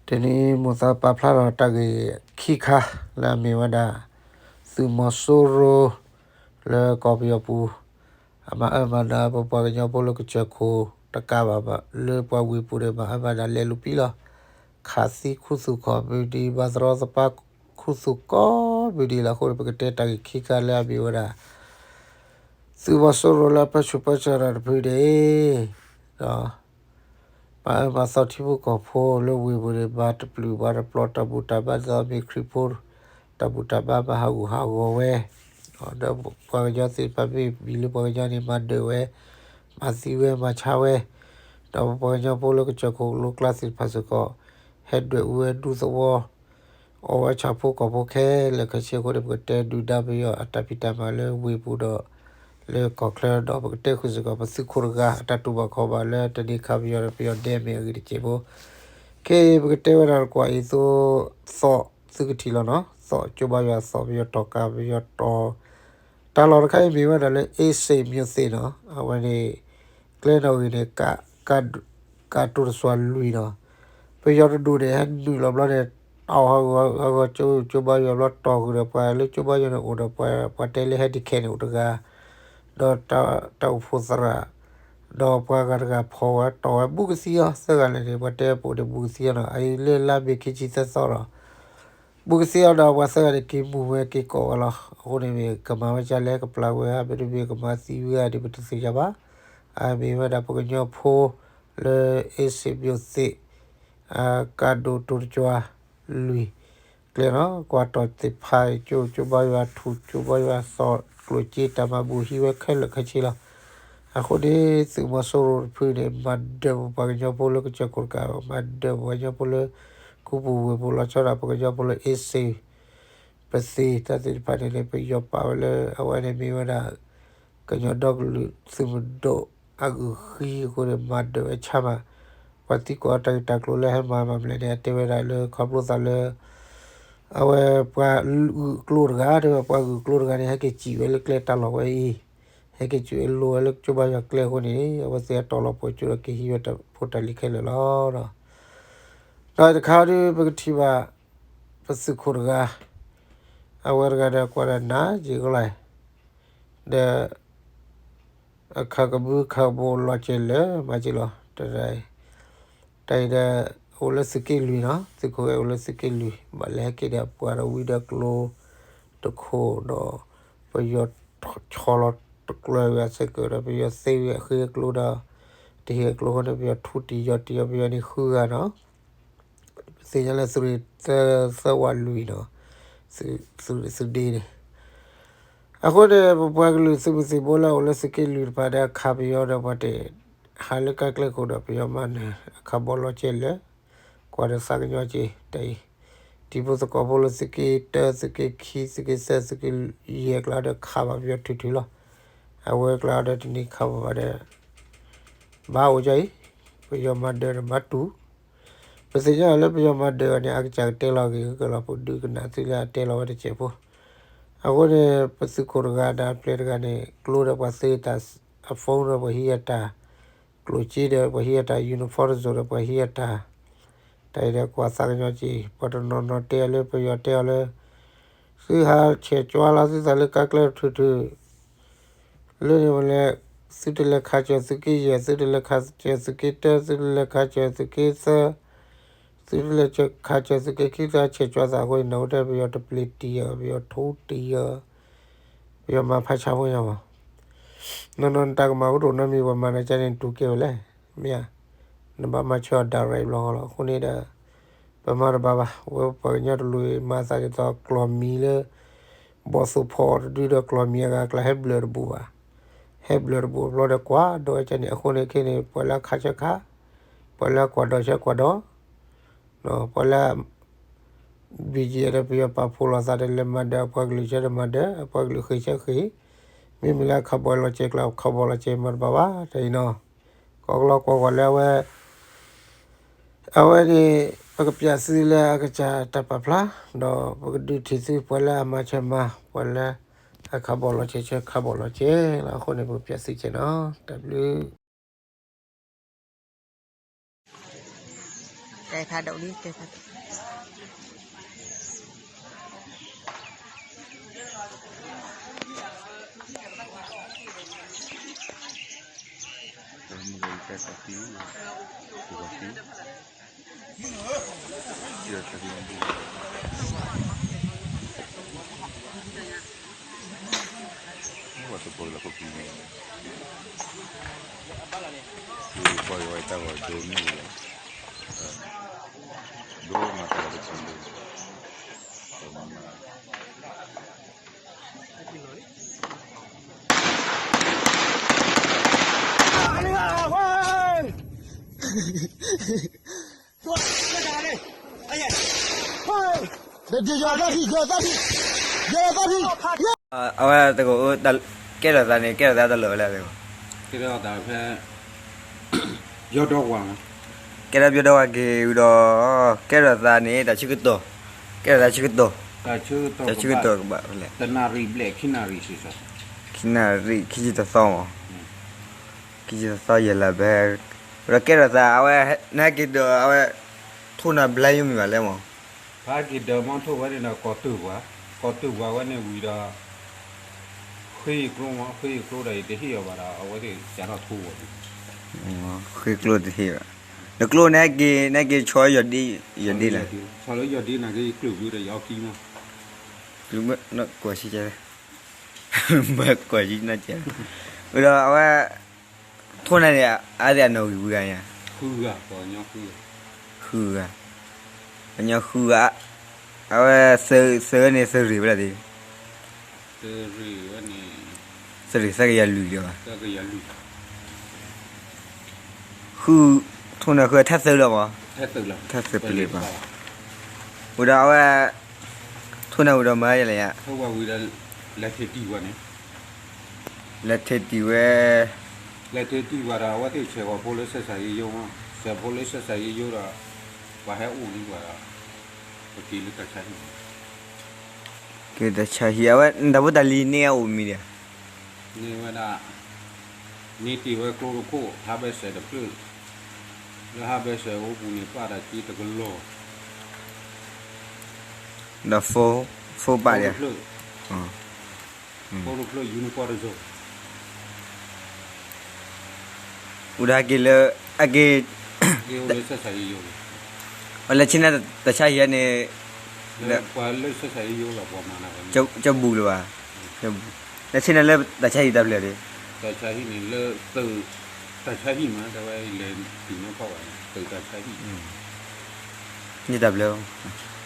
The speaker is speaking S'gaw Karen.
တနံၤအံၤ မိၢ်သးပာ်ဖျါထီၣ်တၢ်ဂ့ၢ်ခံခါ လၢအမ့ၢ်ဝဲဒၣ် သုးမီၤစိရိၤ လၢကီၢ်ပယီၤပူၤ အမၤအၢမၤနးပပှၤကညီဖိလၢကစၢၢ်ခိၣ်တကးဘၣ် လၢပှၤဝ့ၢ်ပူၤန့ၣ် မၤအၢမၤနးလဲၤလူၤပံလီၤ. ခးသံခူသူၣ်ကိးမုၢ်နံၤ မၤသရီသပှၢ်ခူသူၣ်ကိးမုၢ်နံၤလီၤ. အဃိန့ၣ် ပကတဲတၢ်ဂ့ၢ်ခံခါလၢအမ့ၢ်ဝဲဒၣ် သုးမီၤစိရိၤလၢအပၢဆူၣ်ပၢစိးတၢ်တဖုန့ၣ် ဒီး မၤအၢမၤသီထံဖိကီၢ်ဖိလၢဝ့ၢ်ပူၤန့ၣ် မၤတပျုာ်မၤတပျီၤတၢ်ဘူၣ်တၢ်ဘါ ဒ်သိးမ့ၢ်ခရံာ်ဖိ တၢ်ဘူၣ်တၢ်ဘါမၤဟးဂူာ်ဟးဂီၤဝဲ, ဒီးပှၤကညီသ့ၣ်တဖၣ်မ့ၢ်မံၤလၢပှၤကညီန့ၣ် မၤဒၢးဝဲ, မၤသံဝဲ မၤဆါဝဲ, ဒီးပပှၤကညီဖိလၢကစၢၢ်ခိၣ်လိၤကျါသ့ၣ်တဖၣ်စ့ၢ်ကီး ဟဲဒွဲၣ်အူဝဲဒူသဝီ အီၣ်ဝဲဆၣ်ဖိကီၢ်ဖိခဲလၢာ်ခဲဆ့အဃိန့ၣ် ပကတဲဒုၣ်ဒါပယီၤအတၢ်ဖံးတၢ်မၤလၢဝ့ၢ်ပူၤဒီး လၢကီၢ်ချၢဒီး ပကတဲဃုာ်စ့ၢ်ကီး ပသုးခိၣ်တဂၤအတၢ်တူၢ်ဘၣ်ခီၣ်ဘၣ်လၢတနံၤခါပယီၤဒီးပယီၤဒဲးမဲာ်အဂ့ၢ်တစဲးဖိ, ခဲအံၤ ပကတဲဝဲဒၣ်တကွၢ်အံၤသိး သီၣ်သုကထံၣ်လီၤနီၤ, သီၣ်ကၠိဘါယွၤသီၣ် ပယီၤတီၢ်ကး ပယီၤတီၢ် တၢ်လီၢ်တခါအံၤမ့ၢ်ဝဲဒၣ်လၢ အ့စ့း မြို့သစ် နီၤ, အဝဲန့ၣ် ကျဲနီၣ်ဂံၢ်န့ၣ် ကးတိၤတစွၤလွံၢ်နီၤ, ပယီၤတဒူၣ်န့ၣ် ဟဲနုာ်လီၤဘျီန့ၣ် တီၢ်ဟးဂီၤဟးဂီၤကၠိ ကၠိဘါယွၤဘျီ တီၢ်ဃုာ်ဒီးပှၤလၢကၠိဘါယွၤန့ၣ်အိၣ်ဒီးပှၤ ပှၤတဲလၢ ဟဲဒံၣ်ခဲန့ၣ် အိၣ်တဂၤ ဒီးတၢ်အိၣ်ဖှိၣ်သရၣ် ဒီးပှၤဂၤတဂၤဖီၣ်ဝဲတီၢ်ဝဲဘူးကသံအီၤ သၢဂၤလၢာ်န့ၣ် ပှၤတဲပအိၣ်န့ၣ်ဘူးကသံအီၤနီၤ, အအံၤလၢလါမ့ၤခံဆံသၢသီဒီး ဘူးကသံအီၤဒီး ပှၤသၢဂၤန့ၣ်က့ၤမူၢ်ဝဲက့ၤကိးဝဲလီၤ. အဃိန့ၣ်မ့ၢ်ကမၤဝဲဒ်လဲၣ် ကပျၢ်ဝဲဧါ မ့တမ့ၢ်ကမၤသံဝဲဧါန့ၣ် ပတသ့ၣ်ညါဘၣ်. အမ့ၢ်ဝဲဒၣ်ပကညီဖိလၢ အ့စ့း မြို့သစ် ကးဒိၣ်တိၤတစွၤလွံၢ် ကျဲနီၤ, ကွၢ်တီၢ်သ့ၣ်ဖးကၠိ ကၠိဘါယွၤထူၣ် ကၠိဘါယွၤသီၣ် ကျိၣ်စ့တၢ်မၤဘူၣ်ဟံးဝဲခဲလၢာ်ခဲဆ့လီၤ. အဃိန့ၣ် သုးမီၤစိရိၤတဖုန့ၣ် မၤဒၢးပပှၤကညီဖိလၢကစၢၢ်ခိၣ်တကး မၤဒၢးပပှၤကညီဖိလၢ ခူပူၤဝ့ၢ်ပူၤလီၤဆီဒၣ် ပကညီဖိလၢ အ့စ့း ပသ့ၣ်တၢ်သ့ၣ်တဖၣ်န့ၣ်န့ၣ် ပယီၤပာ်ဝဲလၢအဝဲန့ၣ်မ့ၢ်ဝဲဒၣ် ကညီဒီကလုာ်သုးမုၢ်ဒိၣ်အဂုာ်ဃံအဃိန့ၣ် မၤဒၢးဝဲဆါမး, ပှၤသံကွၢ်အီၤတၢ်ဂ့ၢ်တၢ်ကျိၤလၢဟဲမၤမၤမလဲၣ်န့ၣ် အတဲဝဲဒၣ်လၢခီဖျိသးလၢ အဝဲပှၤဂုာ်ကျိတဂၤ တဲဝဲပှၤဂုာ်ကျိတဂၤန့ၣ် ဟဲက့ၤစံၣ်ဝဲလၢကျဲတၢ်လီၢ်ဝဲအံၤ, ဟဲက့ၤစံၣ်ဝဲလိၤဝဲလၢကၠိဘါယွၤကျဲအဃိန့ၣ် အဝဲသ့ၣ်ဟဲတီၢ်လီၤပှီၤကၠိဒီးက့ၤဟံးဝဲတၢ်ဖိတၢ်လံၤခဲလၢာ်လီၤ. ဒီးတခါဒီးပကထံၣ်ဘၣ် ပသုးခိၣ်တဂၤ အဝဲတဂၤဒီးကွၢ်ဒီးနးယံာ်ကလါ ဒီး အခါကဘုခါကဘိလီၤစဲၤလၢာ်မးက့လီၤ. တၢ်အံၤဒီး အိၣ်လၢသုးက့လွံၢ်နီၤ, သုးခိၣ်ဂဲၤအိၣ်လၢသုးက့လွံၢ် ဘၣ်လဲၤဟဲက့ၤဒီးပှၤဒီးဝံဒီးကျိတခိၣ်ဒီး ပယီၤဆီလီၤတကျၢၤဝဲအဆဲးကၢးဒီး ပယီၤသ့ဝဲအဃ့အကျိဒီး တဟ့ၣ်အကျိအဃိန့ၣ် ပယီၤထူတံၢ်ယီၤတံၢ်အီၤ ပယီၤန့ၣ်ဃုဂၤနီၤ ပသ့ၣ်ညါလၢသုးရ့ၣ်သၢ သၢဝးလွံၢ်နီၤ, သုး သုးဒ့န့ၣ်. အဃိန့ၣ် ပပှၤကလုာ်သုးမုၢ်သံၣ်ဘိလၢအအိၣ်လၢသုးက့လွံၢ်တဖၣ်ဒီးခးပယီၤဒီးပှၤတဟ့ၣ် ဟးလၢကါကျဲခိၣ်ဒီးပယီၤမၤနၢၤ အခးဘီလီၤစဲၤလၢာ် ကွၢ်ဒီးသးကညီက့ၤတၢ်အံၤ, တံၤဖိသကိးဖိလၢသုးက့တၢ သုးက့ခံ သုးက့သၢ သုးက့ယဲၢ်ကျါဒီးခးဘၣ်ပယီၤထုးထုးလီၤ. အဝဲကျါဒီးတနံၤခးဘၣ်ဘၣ်ဒီး ဘၣ်အိၣ်ကၢ်အံၤ, ပယီၤမၤဒၢးဒီးဘၣ်တူၢ် ပသ့ၣ်ညါလၢပယီၤမၤဒၢးအီၤန့ၣ် အကစၢ်ကတဲလီၤဂ့ၢ်ကလီၤ ပဒုးကနၣ်သုလၢအတဲလီၤဝဲတစဲးဖိ. အဃိန့ၣ် ပသုးခိၣ်တဂၤဒီးအပျဲၢ်တဂၤန့ၣ် ကျိဒီးပှၤသ့တၢ် အ phone ဒီးပှၤဟံးအတၢ် ကျိၣ်စ့ဒီးပှၤဟံးအတၢ် uniform တစိၤဒီးပှၤဟံးအတၢ် တၢ်အံၤဒီးကွၢ်သးကညီက့ၤ ပှၤတနီၤနီၤတဲအီၤလၢပယီၤတဲအီၤလၢ သုဟးဆဲးကွၢ်လီၤသုသးလၢကါကျဲထုးထုး လၢန့ၣ်ဝဲလဲၣ်, သုတလဲၤခးစၢၤသုးက့ယဲၢ်, သုတလဲၤခးစၢၤသုးက့တၢ, သုတလဲၤခးစၢၤသုးက့သၢ, သုတလဲၤခးစၢၤသုးက့ခံ သုဟးဆဲးကွၢ်သးအဃိန့ၣ် နဝဲတဲပယီၤတပျံၤတံၢ်အီၤ, ပယီၤထူတံၢ်အီၤ, ပယီၤမၤဖးဆါဖိညါမး, နီၢ်နီၢ်နတၢ်ကမၣ်ကဒိၣ်နီတမံၤ ပှၤမၤနၤကန့ၣ်တူၢ်ကဲဝဲလဲၣ်, မ့ၢ်ဧါ, နဘၣ်မၤဆၢအီၤ direct ဘျီဃီလီၤ. အဃိန့ၣ်ဒီး ပမၤတဘၣ်ဘၣ်, ဝဲပှၤကညီတလူၤအံၤ မၤသးဒ်သိးကျီၢ်မံၤလၢ ဘီၣ်သိၣ်ဖီၣ်အီၤတဒုဒီးကျီၢ်မံၤအဂၤအကျါ ဟဲဘျၢၣ်တဘူၣ်ဘၣ်, ဟဲဘျၢၣ်တဘူၣ်ဘျီဒီးကွၢ်ဒီးဝဲကန့ၣ် အဃိန့ၣ်ခဲန့ၣ် ပှၤလၢအခးဆၢခး, ပှၤလၢအကွၢ်ဒီးဆၢကွၢ်ဒီး ပှၤလၢ ဘံၣ်ကံၣ်အီၤဒီးပယီၤပာ်ဖှိၣ်လိာ်သးဒီးလဲၤမၤဒၢးအပှၤကလုာ်ဆၢဒီးမၤဒၢး, အပှၤကလုာ်ဃ့ၢ်ဆၢဃ့ၢ်, မ့မ့ၢ်လၢအခးဘီၣ်လီၤစဲၤကျါ ခးဘီၣ်လီၤစဲၤမၤတဘၣ်ဘၣ် တၢ်အံၤနီၤ, ကီၢ်ကလီကွၢ်ကွၢ်လၢအဝဲ အဝဲန့ၣ် ပကပျးသုလၢအကစၢ်တၢ်ပာ်ဖျါ, ဒီးပကဒုးထံၣ်သုပှၤလၢအမၤဆၢမၤ ပှၤလၢအခးဘီၣ်လီၤစဲၤဆၢခးဘီၣ်လီၤစဲၤလီၤ. အဃိန့ၣ် ပကပျးသုကဲနီၤ, တၢ်ဘျုး တဲဖးဒိၣ်လံ တဲဖးဒိၣ် အဝဲတကအိၣ် ကဲထီၣ်သးန့ၣ် ကဲထီၣ်သးတၢ်လၢာ်ဝဲလဲၣ်သ့ၣ်မး, ကဲထီၣ်သးဖဲ ယီၤဒီဝါမး, ကဲထီၣ်ပယီၤဒီဝါက့ၤဝံၤဒီး ကဲထီၣ်သးန့ၣ် တၢ်ဆၢကတီၢ်, ကဲထီၣ်သးဆၢကတီၢ်, တၢ်ဆၢကတီၢ်ကဘၣ်, တနၣ်ရံၣ်ဘျဲၣ်ခံနၣ်ရံၣ်စ့ၢ်ကီး, ခံနၣ်ရံၣ်ခံဆံတသီမး, ခံဆံတသီယဲၢ်လါဘဲ, ဝံၤဒီးကဲထီၣ်သး အဝဲ နဟဲက့ၤဒီးအဝဲ ထိၣ်နၢ်ဘျါယိမ့ၢ်ဘၣ်လဲၣ်မး ဖဲက့ၤဒၢမီထိၣ်ဝဲန့ၣ်ဒီး ကီၢ်တုၢ်ပှၤ, ကီၢ်တုၢ်ပှၤဝဲန့ၣ်ဝံၤဒီး ဃ့ယကျိမး, ဃ့ယကျိဒီး ယတဟ့ၣ်အီၤဘၣ်ဒီး အဝဲသ့ၣ်စးထီၣ်ထိဝဲန့ၣ်, ဃ့ကျိတဟ့ၣ်ဘၣ်, နကျိန့ၣ်ဟဲက့ၤ နဟဲက့ၤဆီယီၤဒ့, ယီၤဒ့လဲၣ်, ဆီလၢယီၤဒ့န့ၣ်က့ၤ ယကျုးဘုဒီးယအီကံမး, ကျုးဘု, ကွၢ်ဆံကဲ, မ့ၢ်ကွၢ်ဆံနီၢ်ကဲ, ဝံၤဒီးအဝဲ ထိၣ်နၢ်န့ၣ် အါသ့ၣ်အနီၣ်ဂံၢ်ဝံၤဂၤညါ, ဃုဂၤ, ဃုဂၤ, ပှၤကညီဃုဂၤ, အဝဲ သၢဂၤန့ၣ်သၢရ့ၣ်ဝဲဒၣ်သ့ၣ်, သၢရ့ၣ်သၢကယၤလွံၢ်လီၤ, ဃု, ထိၣ်နၢ်ဃုထၢသၢလီၤမး, ထၢသၢပလ့ၤဘၣ်, ဝံၤဒီးအဝဲ ထိၣ်နၢ်ဝံၤဒီးမၤယလဲၣ်ယါ, လဲၤထံၣ်တံၢ်ဝဲ လဲၤထံၣ်တံၢ်ဝဲဒီး အဝဲသ့ၣ်ဆဲးဂီၤဖိလၢ ဆက်ဆံရေးရုံးမး, ဆဲးဖိလၢ ဆက်ဆံရေးရုံး ဒီး ပှၤဟဲအိၣ်လံပှၤဒီး ပက့ၤလၢတၢ်ဆါဟံၣ်, က့ၤတၢ်ဆါဟံၣ် အဝဲ နတၢ်ဖိတၢ်လံၤန့ၢ်အအိၣ်မံၤဒီး, န့ၢ်ဝဲဒၣ်, န့ၢ်တ့ၢ်ဝဲကျိတခိၣ် ဟးဘဲစဲးတဖျၢၣ်, လၢဟးဘဲစဲးအိၣ်ပူၤန့ၣ် ပာ်တၢ်က့တကလီၢ် ဒီး phone, phone ပာ်ဒီး, ဖိတဖျၢၣ် ယူနကွၢ်တစိၤ, အိၣ်ဒီးဟဲက့ၤလၢ, ဟဲက့ၤ, လၢဆ့ၣ်နီၤတၢ်ဆါဟံၣ်န့ၣ်, ကၠီဘူၣ်လၢၤဘၣ်, လၢဆ့ၣ်နီၤလၢတၢ်ဆါဟံၣ်တၢ်ဖျၢၣ်န့ၣ်, တၢ်ဆါဟံၣ်န့ၣ်လၢ, တၢ်ဆါဟံၣ်မး တဝဲလဲၤတံၢ်နီၣ်ဖီၣ်ဘၣ်န့ၣ် သုးတၢ်ဆါဟံၣ်, န့ၢ်တၢ်ဖျၢၣ်